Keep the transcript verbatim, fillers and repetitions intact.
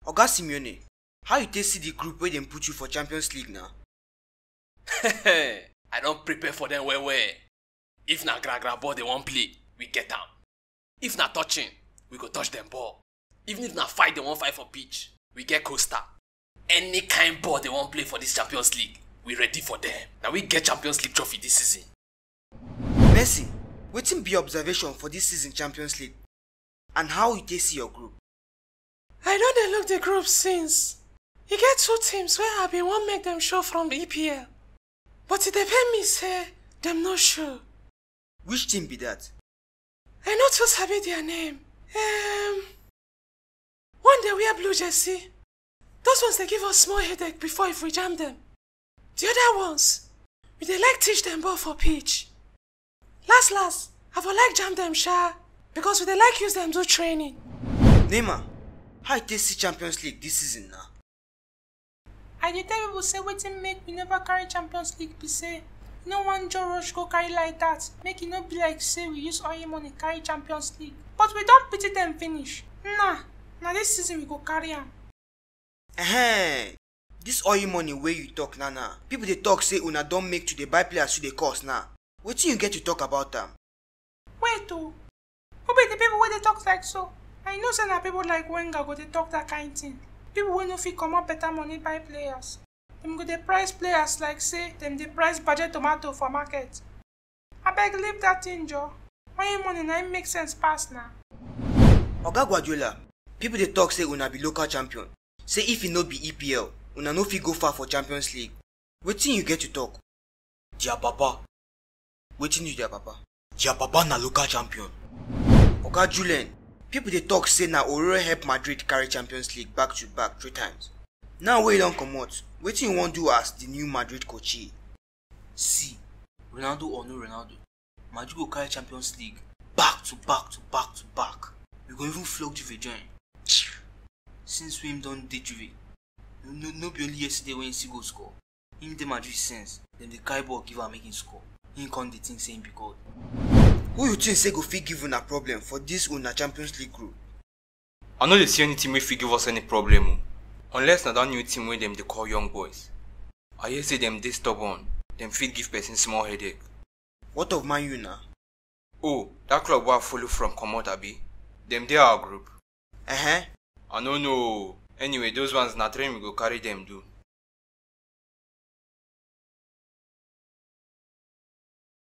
Oga Simeone, how you take see the group wey dem put you for Champions League now? I don prepare for them well well. If na gra gra ball they wan play, we get am. If na touching, we go touch them ball. Even if na fight they wan fight for pitch, we get Costa. Any kind ball they wan play for this Champions League, we ready for them. Na we get Champions League trophy this season. Messi, wetin be your observation for this season Champions League? And how you take see your group? I don dey look the group since. E get two teams wey I bin wan make dem show from the E P L. But e dey pain me say dem no show. Which team be that? I no too sabi their name. Um, one dey wear blue jersey. Those ones dey give us small headache before if we jam them. The other ones, we dey like teach them ball for pitch. Last last, I for like jam them sha, because we dey like use them do training. Neymar, how you take see Champions League this season now? I dey tell people say wetin make we never carry Champions League be say we no wan Joe rush go carry like that, make e no be like say we use oil money carry Champions League. But we don pity them finish. Nah, na this season we go carry am. Ehen, this oil money wey you talk now now, people dey talk say una don make to dey buy players wey dey cost now. Wetin you get to talk about am? Wait o, who be the people wey dey talk like so? I know say na people like Wenger go dey talk that kind thing. People wey no fit comot better money buy players. Dem go dey price players like say dem dey price budget tomato for market. Abeg leave that thing, Joe. Oil money na im make sense pass na. Oga Guardiola, people dey talk say una be local champion. Say if e no be E P L, una no fit go far for Champions League. Wetin you get to talk? Their papa. Wetin do their papa? Their papa na local champion. Oga Julen, people dey talk say na Orere help Madrid carry Champions League back to back three times. Now wey e don comot, wetin you wan do as the new Madrid coachee? See, Ronaldo or no Ronaldo, Madrid go carry Champions League back to back to back to back. We go even flog Juve join. Since wey him don dey Juve, no, no, no be only yesterday wey he still go score. Him dey Madrid since, dem dey carry ball give am make him score. Him come dey think say him be God. Who you think say go fit give una problem for this una Champions League group? I no dey see any team wey fit give us any problem o, unless na that new team wey dem dey call Young Boys. I hear say dem dey stubborn, dem fit give person small headache. What of Man U na? Oh, that club wey I follow from comot abi? Dem dey our group? Uh-huh. I no know o. Anyway, those ones na train we go carry dem do.